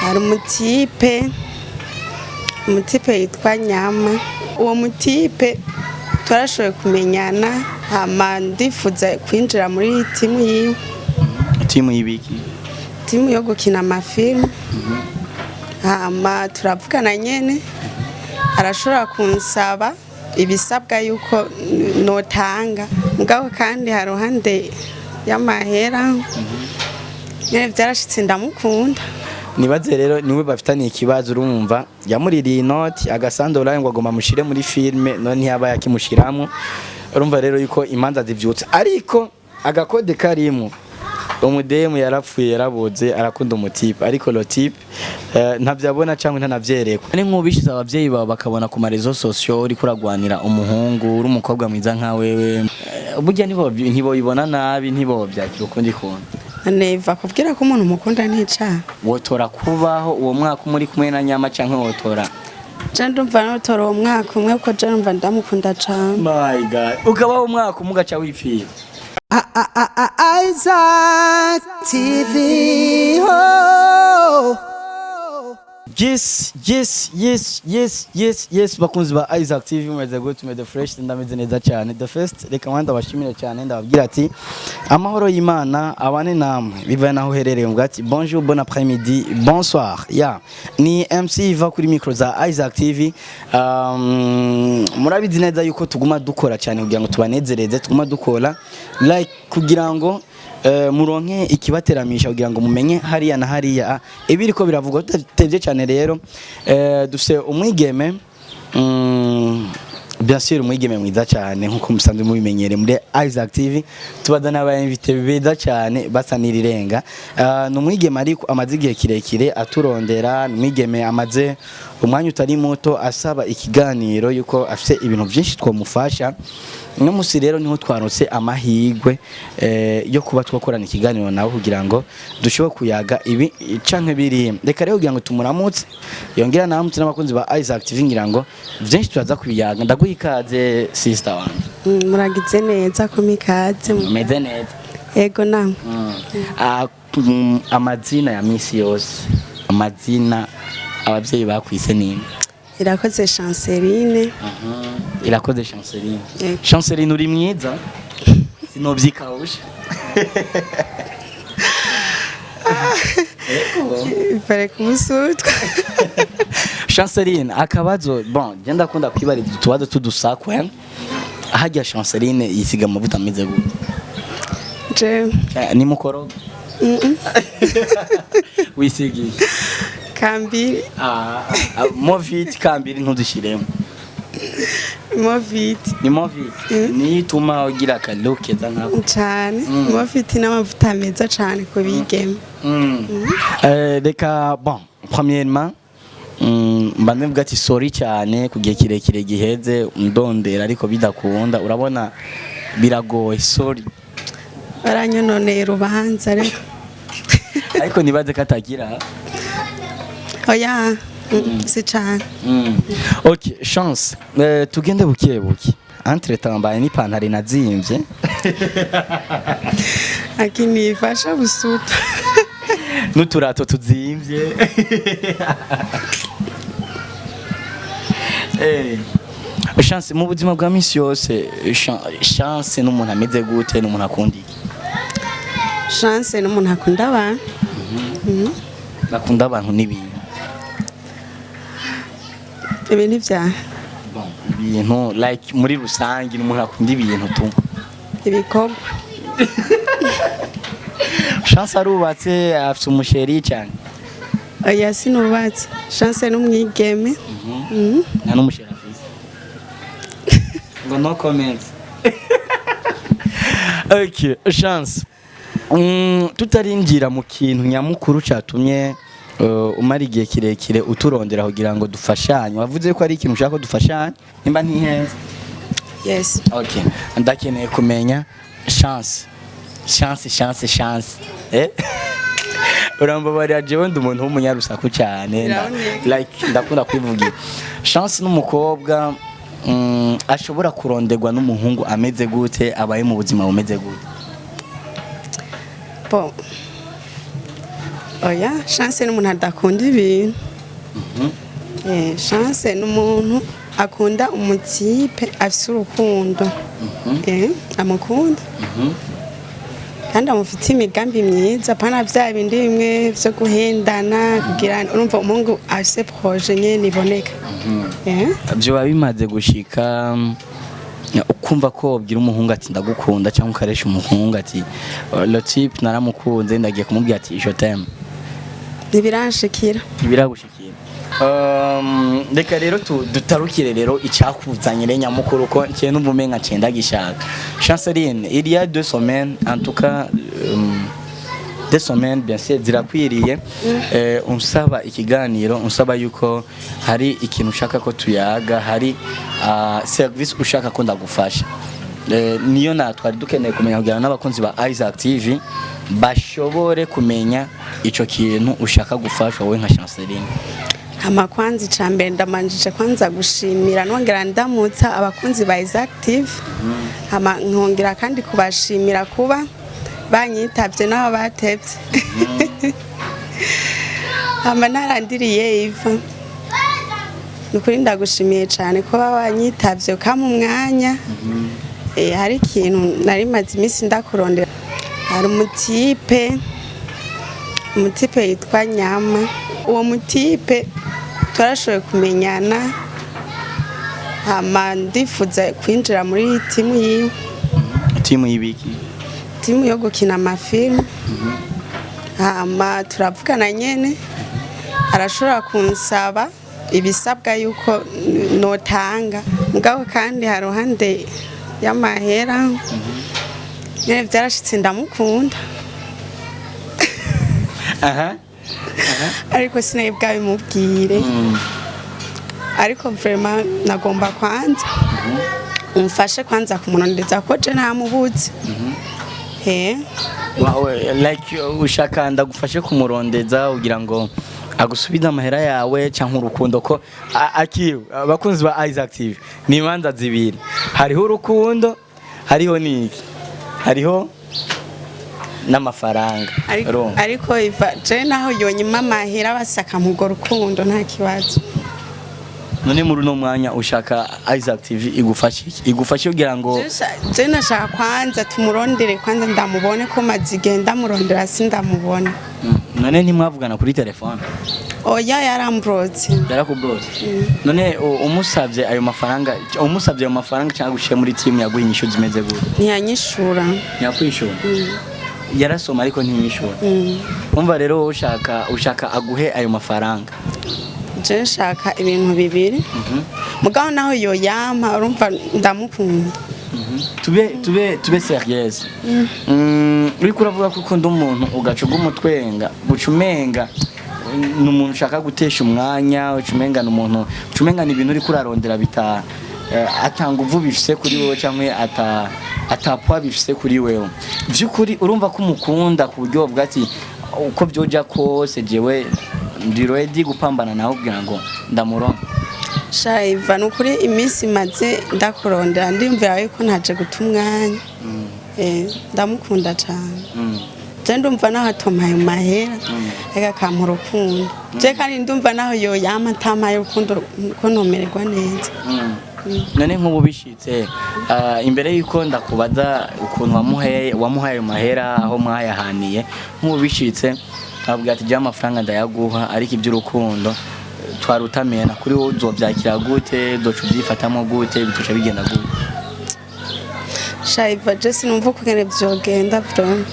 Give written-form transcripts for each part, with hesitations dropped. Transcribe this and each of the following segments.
Hari umutipe yitwa Nyama. Uwo mutipe twarashoboye kumenyana, hama ndifuza kwinjira muri timu yiwe. Timu y'ibiki? Timu yo gukina amafilmu. Hama turavugana nyene, arashobora kunsaba ibisabwa yuko notanga, mugabo kandi haruhande y'amahera nyene vyarashitse ndamukunda. Nibaze rero niwe bafitaniye ikibazo. Urumva yamuririye inoti agasandora ngo agomba amushire muri filme, none ntiyaba yakimushiramwo. Urumva rero yuko imanza zivyutse, ariko agakode karimo umudemu yarapfuye yaraboze, arakunda umutipe, ariko le type ntavyabona cyangwa ntanavyerekwa. Ni nk'ubishize abavyeyi bawe bakabona ku ma réseaux sociaux uriko uragwanira umuhungu, uri umukobwa mwiza nka wewe, burya ntiboyibona nabi, ntibovyakira ukundi kuntu. Neva kubwira ko umuntu mukunda nticaha. Wotora kubaho uwo mwaka umuri kumwe na Nyama canke wotora? Je ndumva notora uwo mwaka umwe, kuko je numva ndamukunda cane. My God, ukabaho umwaka umwe ugaca wipfira? Isaac TV. Oh. Yes, bakunzi ba Isaac TV, mumeze gute? Mumeze fresh? Ndameze neza cyane. The first, reka wanda bashimire cyane, ndababwira ati amahoro y'Imana abane namwe bivaye naho uherereye, mvuga ati bonjour, bon après-midi, bonsoir. Yeah, ni MC Iva kuri micro za Isaac TV. Murabizi neza yuko tuguma dukora cyane kugira ngo tubanezereze, tuguma dukora like kugira ngo muronke ikibateramisha, kugira ngo mumenye hariya na hariya ibiriko biravugwa. Tudatevye cyane rero, dufise umwigeme, bien sûr umwigeme mwiza cyane nkuko musanzwe mubimenyere muri Isaac TV, tubazana aba invité beza cyane basa n'irirenga. Ni umwigeme ariko amaze igihe kirekire aturondera, ni umwigeme amaze umwanya utari muto asaba ikiganiro yuko afite ibintu byinshi twamufasha. Uno musi rero niho twaronse amahirwe yo kuba twakorana ikiganiro nawe kugira ngo dushobore kuyaga ibi canke biriya. Reka rero kugira ngo tumuramutse, yongera namutse n'abakunzi ba Isaac TV, ngira ngo vyinshi turaza kubiyaga. Ndaguha ikaze, sister wanje. Muragize neza kumpa ikaze. Umeze neza? Ego, namwe? Ah, amazina ya misi yose, amazina abavyeyi bakwise ninde? Irakoze Chanceline. Irakoze Chanceline. Yego. Chanceline, uri mwiza, sinovyikawusha. Ego. Bare kubusutwa. Chanceline, akabazo, bon, je ndakunda kwibariza utubazo tudusakwe. Harya Chanceline yisiga amavuta ameze gute? Je? Ni mukorogo wisigiye? Kambiri. Ah, ah, Movit, kambiri ntuzishiremo. Movit. Ni Movit niyo ituma ugira aka look keza nkako? Cane. Movit n'amavuta meza cane ku bigeme. Reka, bon, premièrement, mba mvuga ati sorry cyane ku gihe kirekire giheze ndondera ariko bidakunda. Urabona biragoye, sorry. Baranyononeye urubanza rero. Ariko nibaze ko atagira. Oya, si cane. Ok, Chance, tugende buke buke. Entre temps mbaye n'ipantaro inazimvye. Akinifasha busutu. N'uturato tuzimvye. Chance, mu buzima bwa misi yose, Chance n'umuntu ameze gute? N'umuntu akunda iki? Chance n'umuntu akunda abantu. Akunda abantu n'ibintu? Ibintu vya? Bon, ibintu like muri rusange, n'umuntu akunda ibintu tu. Ibikorwa. Chance arubatse, afite umusheri cyane? Oya, sinubatse. Chance n'umwigeme. Nta n'umusheri afise, ngo no comments. Okay, Chance, tutarinjira mu kintu nyamukuru catumye umara igihe kirekire uturondera kugira ngo dufashanye, wavuze ko ari ikintu ushaka ko dufashanya, nimba ntihenze? Yes. Okay, ndakeneye kumenya Chance, Chance, Chance, Chance, urambabarira, jewe ndi umuntu w'umunyarusaku cyane, Biraboneka. like ndakunda kwivugira. Chance n'umukobwa ashobora kuronderwa n'umuhungu ameze gute, abaye mu buzima bumeze gute? Bon. Oya, Chance ni umuntu adakunda ibintu. Chance ni umuntu akunda umutipe afise urukundo, amukunda kandi amufitiye imigambi myiza, pana vya bindi bimwe vyo guhendana. Kugira urumva umuhungu afise projet nyene iboneka. Vyoba bimaze gushika ukumva ko wobwira umuhungu ati "Ndagukunda", cyangwa ukaresha umuhungu ati "Le type naramukunze, ndagiye kumubwira ati je t'aime"? Ntibiranshikira. Ntibiragushikira. Reka rero dutarukire rero icyakuzanye rero nyamukuru, ko nciye numva umenga nciye ndagishaka. Chanceline, il y a 2 semaines, en tout cas 2 semaines bien sûr zirakwiriye, unsaba ikiganiro, unsaba yuko hari ikintu ushaka ko tuyaga, hari service ushaka ko ndagufasha. Niyo natwari dukeneye kumenya kugira ngo n'abakunzi ba Isaac TV bashobore kumenya ico kintu ushaka gufashwa wowe nka Chanceline. Hama kwanza icambere ndamanjije kwanza gushimira, nongera ndamutsa abakunzi ba Isaac TV. Hama nkongera kandi kubashimira kuba banyitavye n'aho batevye. Hama narandiriye iva, nukuri ndagushimiye cane kuba wanyitavye ukampa umwanya. Hari ikintu nari maze iminsi ndakurondera. Hari umutipe yitwa Nyama. Uwo mutipe twarashoboye kumenyana, hama ndifuza kwinjira muri timu yiwe. Timu y'ibiki? Timu yo gukina amafilmu. Hama turavugana nyene, arashobora kunsaba ibisabwa yuko notanga, mugabo kandi hari ruhande y'amahera nyene vyarashitse ndamukunda. Ariko sinari bwabimubwire. Ariko vraiment nagomba kwanza umfashe kwanza kumurondeza, ko je ntamubuze he. Wawe, like ushaka ndagufashe kumurondeza kugira ngo agusubize amahera yawe cyangwa urukundo? Ko akiwe abakunzi ba Isaac TV, ni imanza zibiri: hariho urukundo, hariho niki, hariho n'amafaranga. Ariko, Urumva? ariko iva je naho yonyima amahera basaka mugo rukundo, nta kibazo. None muri uno mwanya ushaka Isaac TV igufashe iki? Igufashe kugira ngo Je nashaka kwanza tumurondere, kwanza ndamubone, ko maze igihe ndamurondera sindamubona. None ntimwavugana kuri telefone? Oya, yaramburotse. Yarakubrose. None umusavye ayo mafaranga, umusavye ayo mafaranga cyangwa gushyira muri team, yaguha inyishu zimeze gute? Ntiyanyishura. Ntiyakwishura? Yarasoma ariko ntiyishura. Umva rero, wowe ushaka aguhe ayo mafaranga? Je nshaka ibintu bibiri, mugabo naho yoyampa, urumva ndamukunda. Tube sérieuse. Uriko uravuga ko ukunda umuntu, ugaca ugumutwenga, uca umenga ni umuntu ushaka gutesha umwanya, uca umenga ni umuntu, uca umenga ni ibintu uriko urarondera bita atanga uvu bifise kuri wewe cyangwa atapwa bifise kuri wewe. Vy'ukuri urumva ko umukunda ku buryo bavuga ati uko vyoja kose jewe ndi ready gupambana nawe kugira ngo ndamuronke? Shayiva, ni ukuri iminsi maze ndakurondera, ndiyumvira yuko ntaje guta umwanya. Ndamukunda cyane. Je ndumva naho atompaye mahera, ariko akampa urukundo. Je kandi ndumva naho yoyama atampaye urukundo, ko nomererwa neza. None nk'ubu bishitse, imbere yuko ndakubaza ukuntu wamuhaye ayo mahera, aho mwayahaniye, nk'ubu bishitse abwira ati jya amafaranga ndayaguha, ariko iby'urukundo twarutamena, kuri wowe uzovyakira gute? Uzoca ubyifatamo gute? Bizoca bigenda gute? Shayiva, je sinumva ukungene vyogenda vraiment.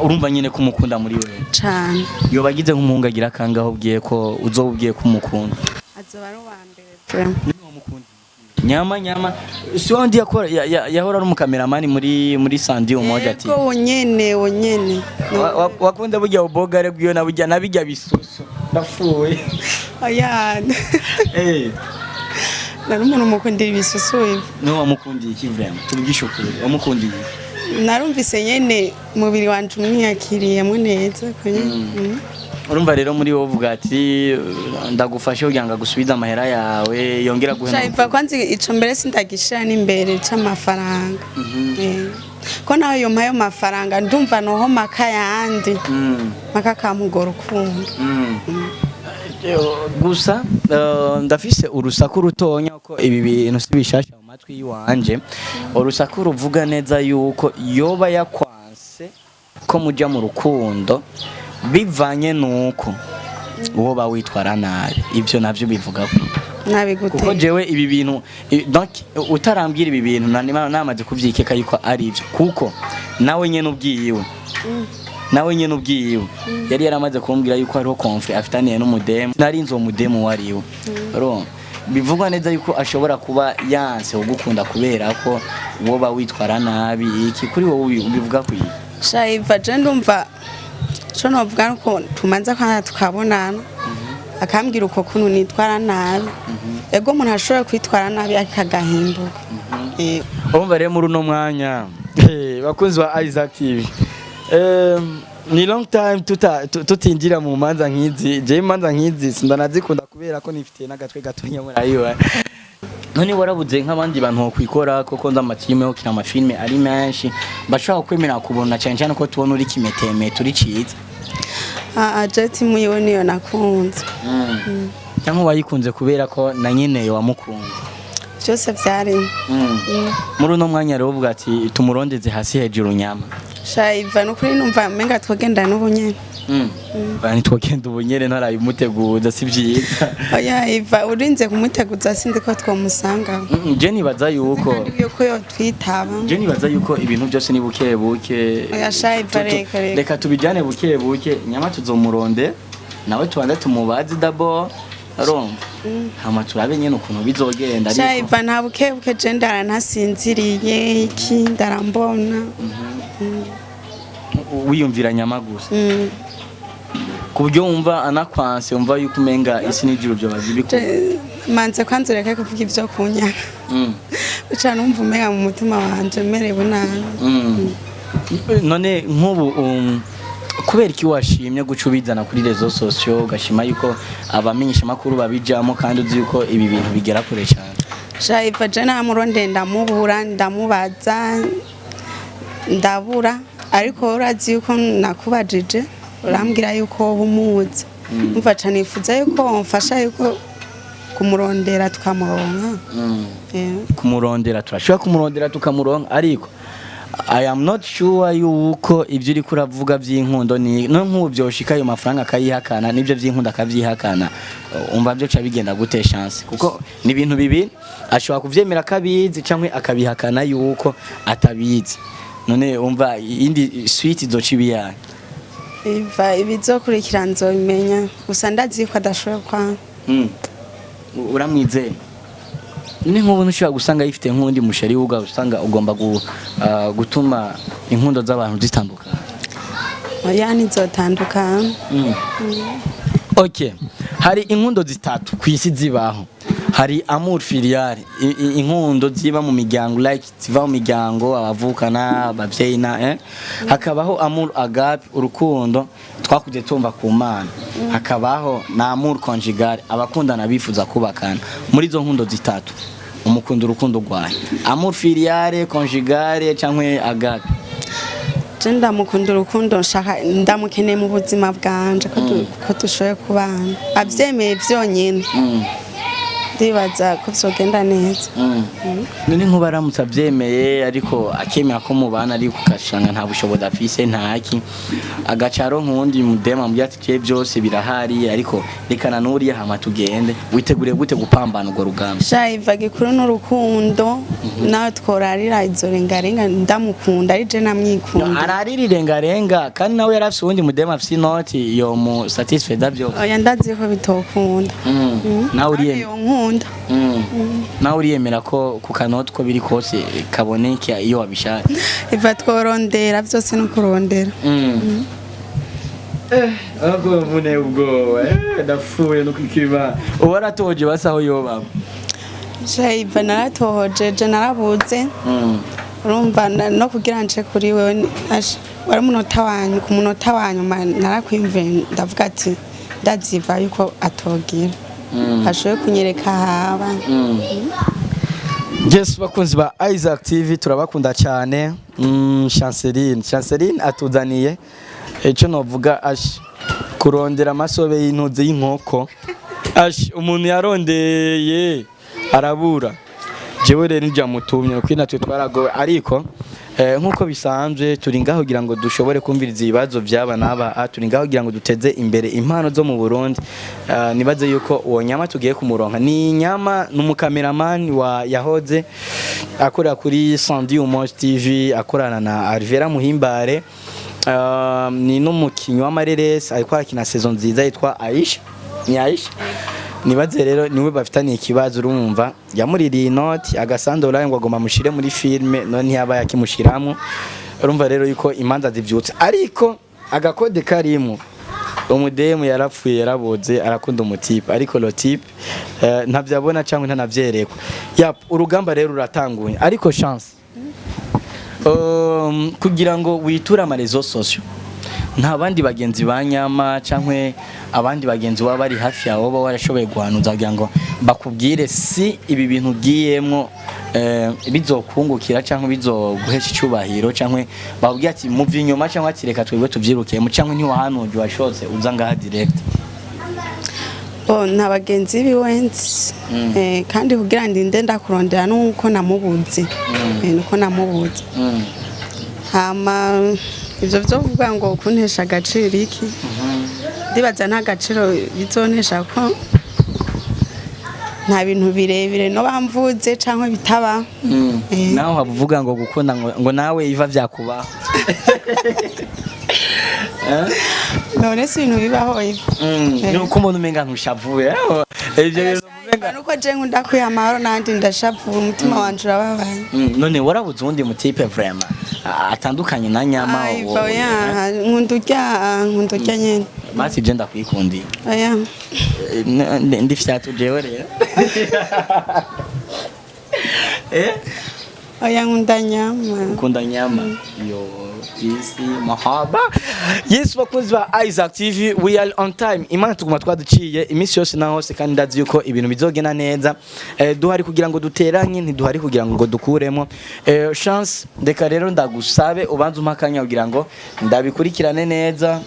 Urumva nyine ko umukunda muri wewe? Cane. Yoba agize nk'umuhungu agira kangaho ubwiye ko uzoba ubwiye ko umukunda? Azoba ari uwa mbere vraiment. Nyama nyama si wandi yakora yahora ari umukameramani muri Sandi Umoja ati? Yego, wonyene wonyene. Wakunda burya ubogare bwiyo na burya nabijya bisusu ndapfuye. Oya. Eh. Nari umuntu mukundira ibisusu iva. No wamukundiye iki vraiment? Tuvugishe ukuri, wamukundiye iki? Narumvise nyene umubiri wanje umwiyakiriyemo neza ko. Urumva rero muri wowe uvuga ati ndagufashe kugira ngo agusubize amahera yawe, yongera guhema. Shayiva, kwanza ico mbere sindagishira n'imbere c'amafaranga. Ko nawe yompa ayo mafaranga, ndumva noho maka yandi maka kampugora urukundo. Gusa ndafise urusaku rutonya ko ibi bintu si bishasha mu matwi yiwanje. Urusaku ruvuga neza yuko yoba yakwanse ko muja mu rukundo bivanye nuko woba witwara nabi. Ibyo navyo bivuga ko Nabi gute? Kuko jewe ibi bintu donc utarambwira ibi bintu namaze kuvyikeka yuko ari ivyo, kuko nawe nyene ubwiyiwe yari yaramaze kumbwira yuko hariho conflit afitaniye n'umudemu. Nari nzi uwo mudemu uwo ariwe. Urumva bivugwa neza yuko ashobora kuba yanse kugukunda kubera ko woba witwara nabi. Iki kuri wowe ubivuga kuyi? Shayiva, je ndumva co novuga nuko tumanza kwanza tukabonana, akambwira uko kuntu nitwara nabi. Ego, umuntu ashobora kwitwara nabi ariko agahimbuka. Urumva rero muri uno mwanya, bakunzi ba Isaac TV, ni long time tutinjira mu manza nk'izi. Je imanza nk'izi sindanazikunda kubera ko nifitiye n'agatwe gatonya murayiwa. None warabuze nk'abandi bantu bokwikora koko? Ndamatime yo kina amafilme ari menshi, bashobora kwemera kubona, cyane cyane ko tubona uri kimeteme turi ciza. Ah, je timu yiwe niyo nakunze. Cyangwa wayikunze kubera ko na nyene wamukunze? Byose vyarimo. Muri uno mwanya rero uvuga ati tumurondeze hasi hejuru nyama? Shayiva, nukuri numva umenga twogenda n'ubu nyene. Ntitwogenda ubunyere ntarabimuteguza, si byiza. Oya Iva, urinze kumuteguza sindi ko twomusanga. Je nibaza yuko Kandi yuko yotwitaba. Je nibaza yuko ibintu byose ni buke buke. Oya, sha, Iva, reka, reka. Reka tubijyane buke buke nyama, tuzomuronde nawe tubanze tumubaze d'abord, urumva, hama turabe nyene ukuntu bizogenda. Sha. Ariko Iva, nta buke buke, je ndara ntasinziriye iki ndarambona. Wiyumvira nyama gusa? Mm. Ku buryo wumva anakwanse, wumva yuko umenga isi n'ijuru byo bazibikura? Manze kwanza ureke kuvuga ivyo kunyana. Uca numva umenga mu mutima wanje merewe nabi. None nk'ubu kubera iki washimye guca ubizana kuri réseaux sociaux, ugashima yuko abamenyesha makuru babijamo, kandi uzi yuko ibi bintu bigera kure cyane? Shayiva, je namuronde ndamubura, ndamubaza ndabura, ariko urazi yuko nakubajije urambwira yuko woba umuzi. Umva, ca nifuza yuko wamfasha yuko kumurondera tukamuronka. Kumurondera turashobora kumurondera tukamuronka, ariko I am not sure yuko ibyo uriko uravuga by'inkundo ni no nk'ubu byoshika ayo mafaranga akayihakana n'ibyo by'inkundo akabyihakana, umva byo ca bigenda gute chance? Kuko ni ibintu bibiri: ashobora kuvyemera akabizi cyangwa akabihakana yuko atabizi. None umva indi suite izoca ibiyaye? Iva, ibizokurikira nzobimenya, gusa ndazi yuko adashoboye kwanga. Uramwizeye? Ni nk'ubu ntushobora gusanga yifite nk'undi musheri wuga, usanga ugomba gutuma inkundo z'abantu zitandukana. Oya, ntizotandukana. Okay, hari inkundo zitatu ku isi zibaho. Hari amour filial, inkundo ziba mu miryango, like ziva mu miryango, abavukana, abavyeyi na Hakabaho amour agape, urukundo twakuze tumva ku Mana. Hakabaho na amour conjugal, abakundana bifuza kubakana. Muri izo nkundo zitatu umukunda urukundo rwawe: amour filial, conjugal canke agape? Je ndamukunda urukundo nshaka, ndamukeneye mu buzima bwanje ko dushoboye kubana avyemeye vyonyene. Ndibaza ko vyogenda neza. None nkuba aramutse avyemeye, ariko akemera ko mubana, ariko ugasanga nta bushobozi afise, ntaki, agaca aronka uwundi mudema amubwira ati je byose birahari, ariko rekana n'uriya hama tugende, witeguriye gute gupambana urwo rugamba? Shayiva, gikuru n'urukundo, nawe tworarira izo rengarenga, ndamukunda ari je namwikunda. Ararira irengarenga kandi nawe yari afise uwundi mudema afise inoti yo mu satisfaida byose. Oya, ndazi ko bitokunda. Nawe uriyemera? Yonkunda. Nawe uriyemera ko ku kanoti ko biri kose kaboneke iyo wabishatse? Iva, tworondera, byose no kurondera. Ahubwo mvune ubwoba, ndapfuye no kwikima. Ubu waratoje basa aho yobaba? Shayiva, naratohojeje, narabuze. Urumva no kugira nce kuri wewe wari umunota wanyu, ku munota wa nyuma narakwiyumviye, ndavuga ati ndaziva yuko atogira ashoboye kunyereka haba. Yes, bakunzi ba Isaac TV, turabakunda cyane. Chanceline atuzaniye icyo novuga ash kurondera amasobe y'intuze y'inkoko. Ash umuntu yarondeye arabura. Jewe rero njya mutumye kuko natwe twaragowe, ariko nkuko bisanzwe turi ngaho kugira ngo dushobore kumviriza ibibazo by'aba n'aba. Turi ngaho kugira ngo duteze imbere impano zo mu Burundi. Nibaze yuko uwo Nyama tugiye kumuronka ni Nyama, n'umukameramani wa yahoze akorera kuri Sandy Umoja TV, akorana na Alvera Muhimbare. Ni n'umukinyi w'amareresi, ariko arakina saison nziza yitwa Aisha, ni Aisha. Nibaze rero niwe bafitaniye ikibazo. Urumva yamuririye inoti agasandora ngo agomba amushire muri filme, none ntiyaba yakimushiramo. Urumva rero yuko imanza zivyutse, ariko agakode karimo umudemu yarapfuye yaraboze, arakunda umutipe, ariko le type ntavyabona cyangwa ntanavyerekwa. Yap, urugamba rero ruratanguye. Ariko Chance, kugira ngo witure ama réseaux sociaux, nta bandi bagenzi ba Nyama cyangwa abandi bagenzi baba bari hafi yawe baba warashoboye guhanuza kugira ngo bakubwire si ibi bintu ugiyemwo bizokungukira cyangwa bizoguhesha icyubahiro, cyangwa bakubwire ati muva inyuma, cyangwa ati reka twebwe tubyirukiyemo, cyangwa ntiwahanuje washotse uza ngaha direct? Bo nta bagenzi biwe nzi. Kandi kugira ndinde ndakurondera nuko namubuze. Nuko namubuze. Hama ivyo vyo kuvuga ngo kuntesha agaciro iki, ndibaza nta gaciro bizontesha, ko nta bintu birebire no bamvuze canke bitaba. Naho havuga ngo gukunda ngo nawe iva vyakubaho. None si ibintu bibaho ivi? Nuko umuntu umenga ntushavuye ivyo bintu umenga. Nuko je nkunda kwiha amahoro, nandi ndashavuye, umutima wanje urababaye. None warabuze uwundi mutipe vraiment atandukanye na Nyama? Ai, oya, nkunda urya nyene. Basi je ndakwikundiye. Oya. Ndi fyatu jewe rero. Oya, nkunda Nyama. Ukunda Nyama yo isi mahaba. Yes, bakunzi ba Isaac TV, we are on time. Imana tuguma twaduciye iminsi yose na hose, kandi ndazi yuko ibintu bizogenda neza. Duhari kugira ngo duteranye, ntiduhari kugira ngo dukuremo. Chance, reka rero ndagusabe ubanze umpe akanya kugira ngo ndabikurikirane neza.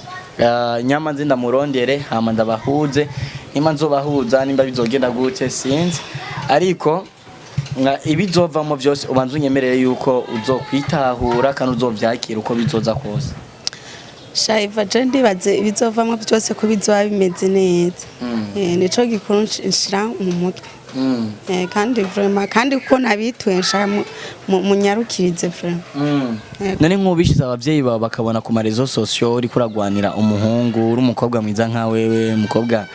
Nyama nzi ndamurondere, hama ndabahuze. Nimba nzobahuza, nimba bizogenda gute sinzi, ariko ibizovamo byose ubanza unyemerere yuko uzokwitahura kandi uzovyakira uko bizoza kose. Shaiva, je ndibaze ibizovamwo byose ko bizoba bimeze neza. Nico gikuru nshira mu mutwe. Kandi vraiment, kandi kuko nabituye, nshaka munyarukirize vraiment. Yego. None nk'ubishize abavyeyi bawe bakabona ku ma réseaux sociaux uriko uragwanira umuhungu, uri umukobwa mwiza nka wewe, umukobwa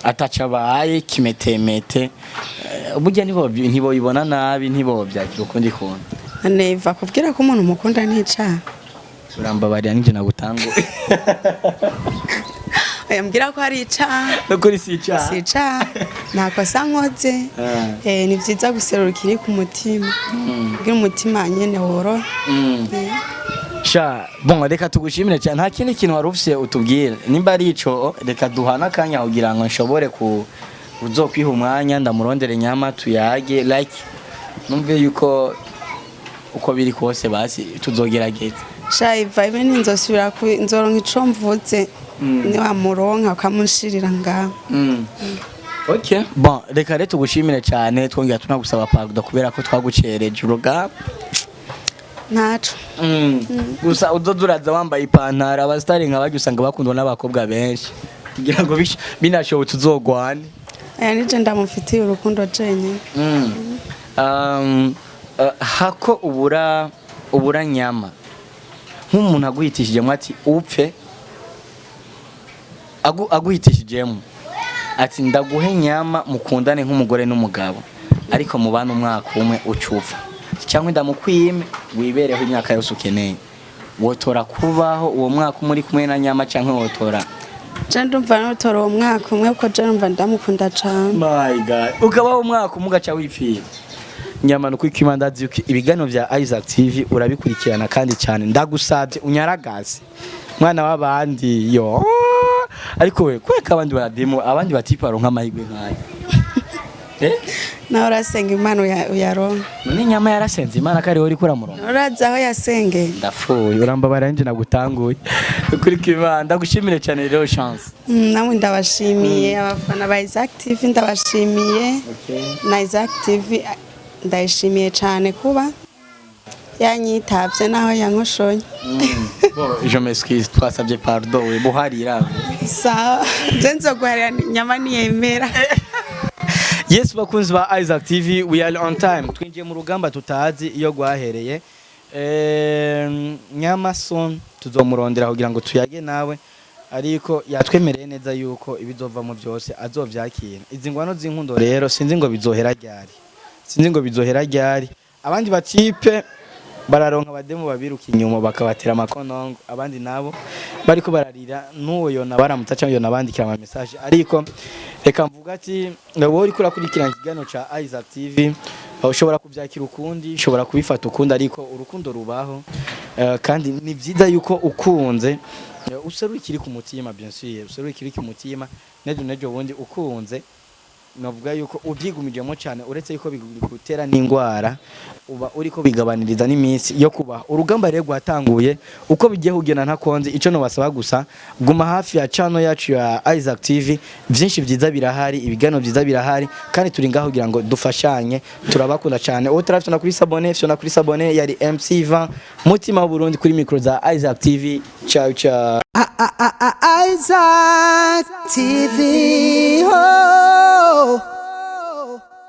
ataca abaye kimetemete, burya ntibobibona nabi, ntibovyakira ukundi kuntu? Neva, kubwira ko umuntu mukunda nticaha. Urambabarira ninje nagutanguye. Oya, mbwira ko ari icaha. Nukuri si icaha. Si icaha, nta kosa nkoze. Ni vyiza guserura ikiri ku mutima kugira umutima nyene worohe. Sha, bon, reka tugushimire cyane. Nta kindi kintu wari ufise utubwira? Nimba ari ico, reka duhane akanya kugira ngo nshobore ku uzokwiha umwanya ndamurondere Nyama tuyage, like numve yuko uko biri kose basi tuzogerageza. Shaiva, ibe ninzosubira nzoronka ico mvuze niwamuronka ukamunshirira ngaho. Okay. Bon, reka rero tugushimire cyane, twongera tunagusaba pardon kubera ko twagucereje urugamba. Ntaco. Gusa uzoza uraza wambaye ipantaro, abasitari nka barya usanga bakundwa n'abakobwa benshi, kugira ngo binashobotse uzogwane. Aya nije ndamufitiye urukundo jenyine. Hako ubura Nyama, nk'umuntu aguhitishijemo ati upfe, aguhitishijemo ati ndaguhe Nyama mukundane nk'umugore n'umugabo, ariko mubane umwaka umwe ucupfa, cyangwa ndamukwime wibereho imyaka yose ukeneye, wotora kubaho uwo mwaka umwe uri kumwe na Nyama, cyangwa wotora? Je ndumva notora uwo mwaka umwe, kuko je numva ndamukunda cane. My God, ukabaho umwaka umwe ugaca wipfira Nyama. Nuko ikima ndazi yuko ibiganiro bya Isaac TV urabikurikirana kandi cyane. Ndagusabye unyaragaze mwana w'abandi yo, ariko we kweka abandi barademo, abandi batipa baronka amahirwe nk'ayo. Eh? Nawe urasenga Imana uyaronka. None Nyama yarasenze Imana ko ariwe uriko uramuronka? Urazi aho yasengeye? Ndapfuye, urambabara nje nagutanguye kuri kiba. Ndagushimire cyane rero, Chance. Namwe ndabashimiye, abafana ba Isaac TV ndabashimiye, na Isaac TV ndayishimiye cyane kuba yanyitavye naho yankoshonye. Bon, je m'excuse, twasabye pardon, we buharira. Sawa, je nzoguharira Nyama niyemera. Yes, bakunzi ba Isaac TV, we are on time. Twinjiye mu rugamba tutazi iyo rwahereye. Nyamason tuzomurondera kugira ngo tuyage nawe, ariko yatwemereye neza yuko ibizovamo byose azovyakira. Izi ngwano z'inkundo rero sinzi ngo bizohera ryari, sinzi ngo bizohera ryari. Abandi batipe bararonka abademu babiruka inyuma bakabatera amakonongo, abandi nabo bariko bararira n'uwo yona baramutsa cyangwa yona bandikira ama message. Ariko reka mvuga ati wowe uriko urakurikirana ikiganiro ca Isaac TV, ushobora kuvyakira ukundi, ushobora kubifata ukundi, ariko urukundo rubaho. Kandi ni vyiza yuko ukunze userura ikiri ku mutima, bien sûr, userura ikiri ku mutima. Nejo nejo bundi ukunze, navuga yuko ubyigumijemo cyane, uretse yuko bigutera n'indwara, uba uriko bigabaniriza n'iminsi yo kubaho. Urugamba rero rwatanguye, uko bigiye kugenda ntakonze. Ico nobasaba gusa, guma hafi ya channel yacu ya Isaac TV. Byinshi byiza birahari, ibiganiro byiza birahari, kandi turi ngaho kugira ngo dufashanye. Turabakunda cyane. Uwo turafite kuri s'abonner, fyona kuri s'abonner. Yari MC Ivan Mutima w'Uburundi kuri micro za Isaac TV. Ciao ciao. Isaac TV. Oh.